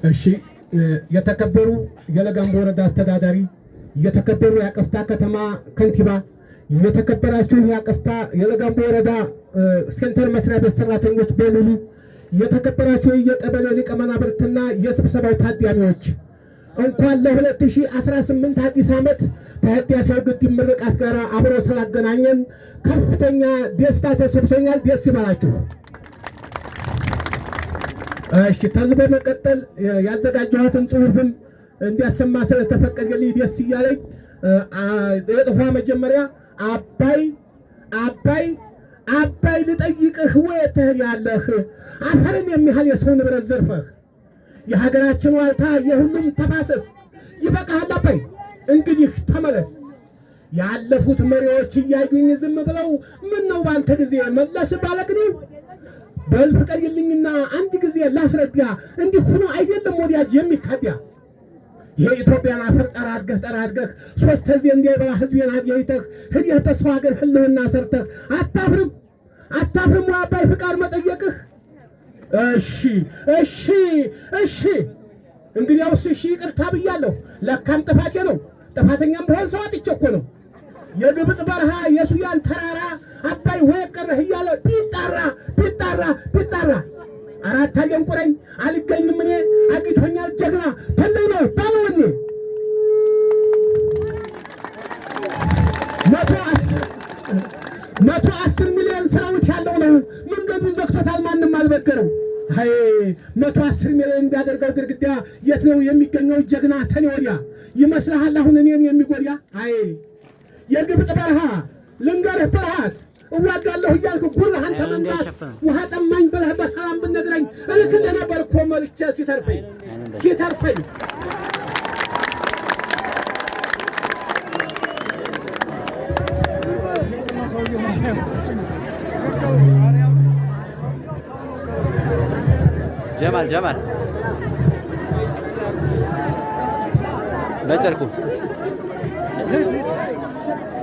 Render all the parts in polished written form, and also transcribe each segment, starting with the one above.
እሺ፣ የተከበሩ የለጋምቦ ወረዳ አስተዳዳሪ፣ የተከበሩ የአቀስታ ከተማ ከንቲባ፣ የተከበራችሁ የአቀስታ የለጋምቦ ወረዳ center መስሪያ ቤት ሰራተኞች በሙሉ፣ የተከበራችሁ የቀበሌ ሊቀመናብርትና የስብሰባው ታዳሚዎች፣ እንኳን ለ2018 አዲስ ዓመት ከህዳሴው ግድብ ምርቃት ጋር አብሮ ስላገናኘን ከፍተኛ ደስታ ተሰምቶኛል። ደስ ይበላችሁ። እሺ፣ ከዚህ በመቀጠል ያዘጋጀኋትን ጽሁፍም እንዲያሰማ ስለተፈቀደልኝ ደስ እያለኝ፣ የጽሁፏ መጀመሪያ አባይ አባይ አባይ ልጠይቅህ ወየት ትሄዳለህ? አፈርን የሚያህል የሰው ንብረት ዘርፈህ፣ የሀገራችን ዋልታ የሁሉም ተፋሰስ፣ ይበቃሃል አባይ እንግዲህ ተመለስ። ያለፉት መሪዎች እያዩኝ ዝም ብለው፣ ምን ነው ባንተ ጊዜ መለስ ባለቅኔው? በል ፍቀድልኝና አንድ ጊዜ ላስረዳ፣ እንዲህ ሆኖ አይደለም ወዳጅ የሚካዳ። የኢትዮጵያን አፈር ጠራርገህ ጠራርገህ ሶስት ጊዜ እንዳይበላ ህዝቤን አደይተህ ሂደህ በሰው ሀገር ህልውና ሰርተህ፣ አታፍርም አታፍርም ወይ አባይ ፍቃድ መጠየቅህ? እሺ እሺ እሺ፣ እንግዲያውስ እሺ ይቅርታ ብያለሁ። ለካም ጥፋቴ ነው። ጥፋተኛም ብሆን ሰው አጥቼ እኮ ነው። የግብፅ በረሃ የሱያን ተራራ አባይ ወይ ቀረህ እያለ ቢጣራ ቢጣራ ቢጣራ፣ አራት አየንቁረኝ አልገኝም እኔ፣ አግኝቶኛል ጀግና ተለይ ነው ባለወኔ። 110 ሚሊዮን ሰራዊት ያለው ነው። መንገዱን ዘግቶታል፣ ማንም አልበገረው። አይ 110 ሚሊዮን እንዲያደርገው ግድግዳ፣ የት ነው የሚገኘው ጀግና ተኔ ወዲያ? ይመስልሃል አሁን እኔን የሚጎዳ? አይ የግብጥ በረሃ ልንገርህ ብልሃት፣ እዋጋለሁ እያልክ ጉርህን ተመንዛት፣ ውሃ ጠማኝ ብለህ በሰላም ብትነግረኝ እልክልህ ነበር እኮ መልቼ ሲተርፈኝ ሲተርፈኝ። ጀማል ጀማል፣ በጨርቁ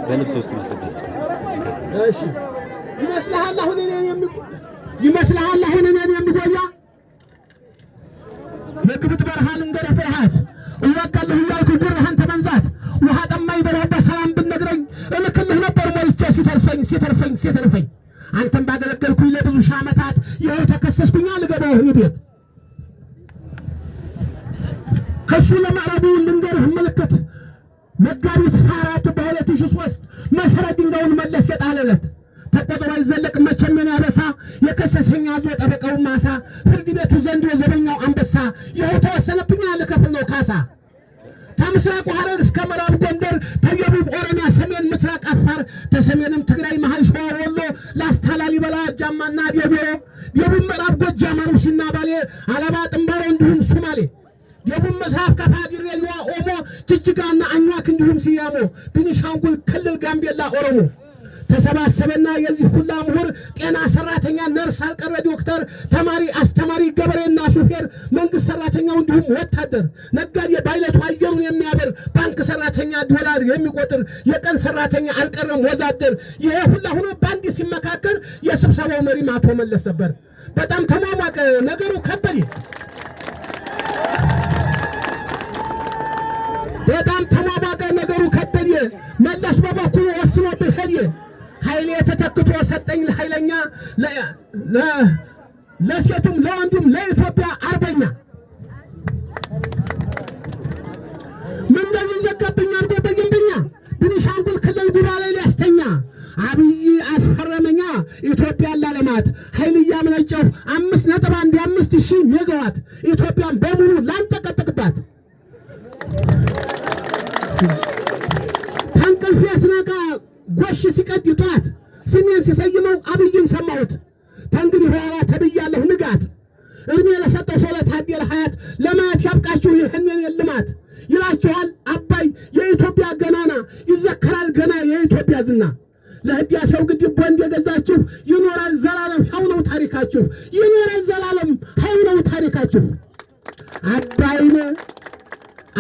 በልብስ ውስጥ ማስገባት። እሺ፣ ይመስልሃል አሁን እኔን የሚጎዳ? የግብጥ በረሃ ልንገርህ ብልሃት፣ እዋጋለሁ እያልኩ ጉርህን ተመንዛት፣ ውሃ ጠማኝ ብለህ በሰላም ብትነግረኝ እልክልህ ነበር ሞልቼ ሲተርፈኝ ሲተርፈኝ ሲተርፈኝ። አንተም ባገለገልኩኝ ለብዙ ሺህ ዓመታት ይኸው ተከሰስኩኛ ልገባ ወህኒ ቤት። ከሱ ለምዕራቡ ልንገርህ ምልክት፣ መጋቢት 24 በ2003 መሰረት ድንጋዩን መለስ የጣለለት፣ ተቆጥሮ አይዘለቅ መቼም የኔ አበሳ። የከሰሰኝ አዞ ጠበቃው ማሳ፣ ፍርድ ቤቱ ዘንዶ ዘበኛው አንበሳ፣ ይኸው ተወሰነብኛ ልከፍል ነው ካሳ። ከምስራቁ ሐረር እስከ ምዕራብ ጎንደር፣ ተደቡብ ኦሮሚያ፣ ሰሜን ምስራቅ አፋር፣ ተሰሜንም ትግራይ፣ መሀል ሸዋ፣ ወሎ፣ ላስታ፣ ላሊበላ፣ ጃማና ዴጎሮ፣ ደቡብ ምዕራብ ጎጃም፣ አሩሲና ባሌ፣ አላባ፣ ጥምባሮ እንዲሁም ሶማሌ፣ ደቡብ ምስራቅ ከፋ፣ ድሬዳዋ፣ ኦሞ፣ ጅጅጋና አኟክ እንዲሁም ሲያሞ፣ ቤኒሻንጉል ክልል፣ ጋምቤላ፣ ኦሮሞ ተሰባሰበና የዚህ ሁላ ምሁር፣ ጤና ሰራተኛ፣ ነርስ አልቀረ ዶክተር፣ ተማሪ፣ አስተማሪ፣ ገበሬና ሹፌር፣ መንግስት ሰራተኛው እንዲሁም ወታደር፣ ነጋዴ፣ ባይለቱ አየሩን የሚያበር፣ ባንክ ሰራተኛ፣ ዶላር የሚቆጥር፣ የቀን ሰራተኛ አልቀረም ወዛደር። ይሄ ሁላ ሆኖ በአንድ ሲመካከር የስብሰባው መሪም አቶ መለስ ነበር። በጣም ተሟሟቀ ነገሩ ከበደ። በጣም ተሟሟቀ ነገሩ ከበደ። መለስ በበኩሉ ወስኖብህ ሄደ። ኃይሌ ተተክቶ ሰጠኝ ለኃይለኛ፣ ለሴቱም ለወንዱም ለኢትዮጵያ አርበኛ። መንገዱን ዘጋብኝ አድርጎ በግንብኛ፣ ቤኒሻንጉል ክልል ጉባ ላይ ሊያስተኛ አብይ አስፈረመኛ። ኢትዮጵያን ላለማት ኃይል እያመነጨሁ 5.15 ሺህ ሜጋዋት ኢትዮጵያን በሙሉ ላንጠቀጥቅባት። ከእንቅልፌ ስነቃ ጎሽ ሲቀድ ጠዋት ስሜን ሲሰይመው አብይን ሰማሁት። ተእንግዲህ በኋላ ተብያለሁ ንጋት። እድሜ ለሰጠው ሰው ለታደለ ሀያት ለማየት ያብቃችሁ ይህንን ልማት ይላችኋል። አባይ የኢትዮጵያ ገናና፣ ይዘከራል ገና የኢትዮጵያ ዝና። ለህዳሴው ግድብ ቦንድ የገዛችሁ ይኖራል ዘላለም ሕያው ነው ታሪካችሁ። ይኖራል ዘላለም ሕያው ነው ታሪካችሁ።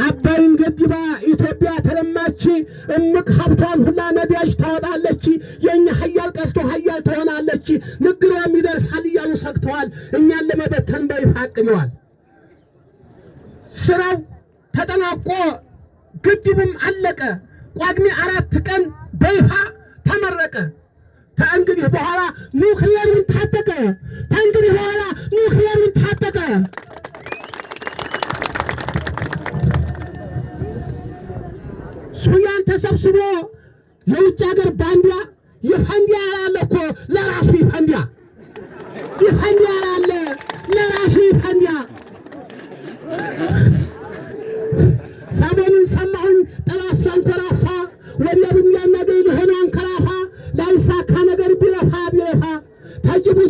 አባይን ገድባ ኢትዮጵያ ተለማች፣ እምቅ ሀብቷን ሁላ ነዳጅ ታወጣለች። የእኛ ሀያል ቀርቶ ሀያል ትሆናለች። ንግሯም ይደርሳል እያሉ ሰግተዋል። እኛን ለመበተን በይፋ አቅደዋል። ስራው ተጠናቆ ግድቡም አለቀ። ጳጉሜ 4 ቀን በይፋ ተመረቀ። ከእንግዲህ በኋላ ኑክሌሩን ታጠቀ። ከእንግዲህ በኋላ ኑክሌሩን ታጠቀ። ሱያን ተሰብስቦ የውጭ ሀገር ባንዲያ ይፈንዲያ ያላለ እኮ ለራሱ ይፈንዲያ፣ ይፈንዲያ ያላለ ለራሱ ይፈንዲያ።